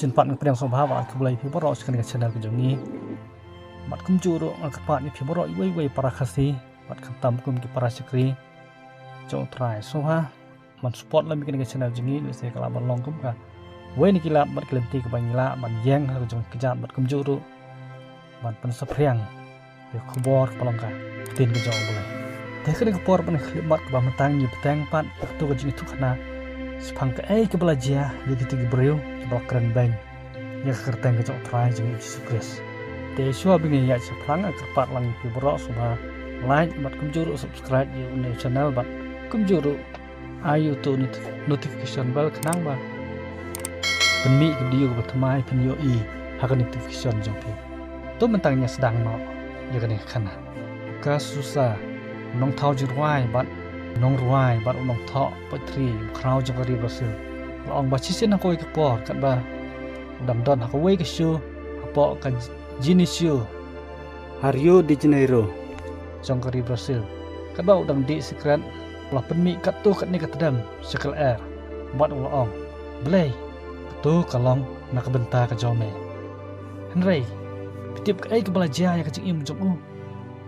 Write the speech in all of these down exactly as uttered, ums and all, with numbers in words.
Shisien pat nga pdiang sngewbha bad khublei ïa phi baroh sha kane ka channel ka jong ngi. Bad kumjuh ruh nga kyrpad ïa phi baroh iwei iwei para Khasi bad khamtam kum ki para shakri jong U Trai, sngewbha ban support lem ïa kane ka channel jong ngi, lehse ka lah ban long kum kawei na ki lad bad ki lynti kaba ngi lah ban ïeng ha ka jong ka kjat bad kumjuh ruh ban pynsaphriang ïa ka khubor kaba long ka ktien ka jong U Blei. Te ha kane ka por ban khyllipmat kaba mynta ngi bteng pat ïa kato ka jingïathuhkhana shaphang kaei kaba la jia ïa kita ki briew kiba la kren beiñ ïa ka kyrteng ka jong U Trai jong ngi U Jisu Khrist. Te shuwa ba ngin ïaid shaphrang, nga kyrpad lang ïa phi baroh sngewbha like bad kumjuh ruh subscribe ïa une u channel bad kumjuh ruh ai ïa uto u noti-, notification bell khnang ba pynmih ki video kaba thymmai phin ïohi ha ka notification jong phi. To mynta ngin ïa sdang noh ïa kane ka khana. Ka Susa, u nongthaw jingrwai bad nongrwai bad u nongthoh poetry ba khraw jong ka ri Brazil, la ong ba shisien ha kawei ka por katba u dang don ha kawei ka show hapoh ka Genicio ha Rio de Janeiro jong ka ri Brazil, katba u dang dih sikret, u la pynmih katto katne ka tdem sha ka lyer bad u la ong, Blei, kato ka long na ka bynta ka jong me. Hynrei phi tip kaei kaba la jia ïa ka jingim jong u?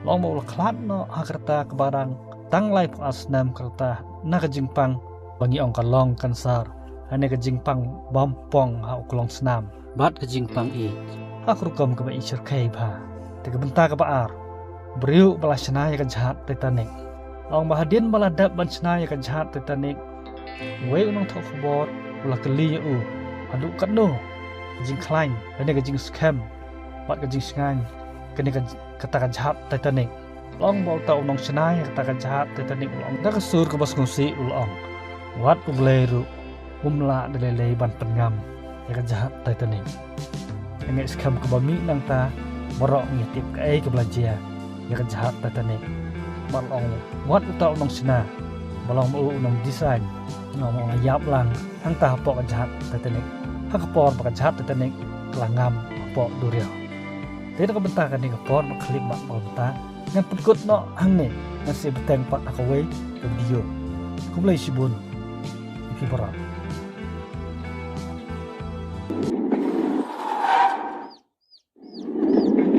La ong ba u la khlad noh ha ka rta kaba dang tang laiphew ar snem ka rta na ka jingpang ba ngi ong ka lung cancer, lane ka jingpang bym pong ha u klong snam bad ka jingpang AIDS ha ka rukom kaba i shyrkhei bha. Te ka bynta kaba ar, briew ba la shna ïa ka jahaj Titanic. La ong ba hadien ba la dep ban shna ïa ka jahaj Titanic, uwei u nongthoh khubor u la kylli ïa u haduh katno ka jingkhlaiñ lane ka jingskhem bad ka jingshngaiñ kane ka, kata ka jahaj Titanic. La ong ba uta u nongshna ïa kata ka jahaj Titanic u la ong da ka sur kaba sngewsih, u la ong, wat U Blei ruh um lah da lei lei ban pynngam ïa ka jahaj Titanic. Nga ngeit skhem kaba mih nangta baroh ngi tip kaei kaba la jia ïa ka jahaj Titanic. Bad la ong, wat uta u nongshna ba long ba u u nongdesign, nga ong, u la ïap lang hangta hapoh ka jahaj Titanic ha ka por ba ka jahaj Titanic ka la ngam hapoh duriaw. Te na ka bynta kane ka por ba khyllipmat ba mynta ngan pynkut noh hangne, ngan sa bteng pat ha kawei ka video. Khublei shibun ïa phi baroh.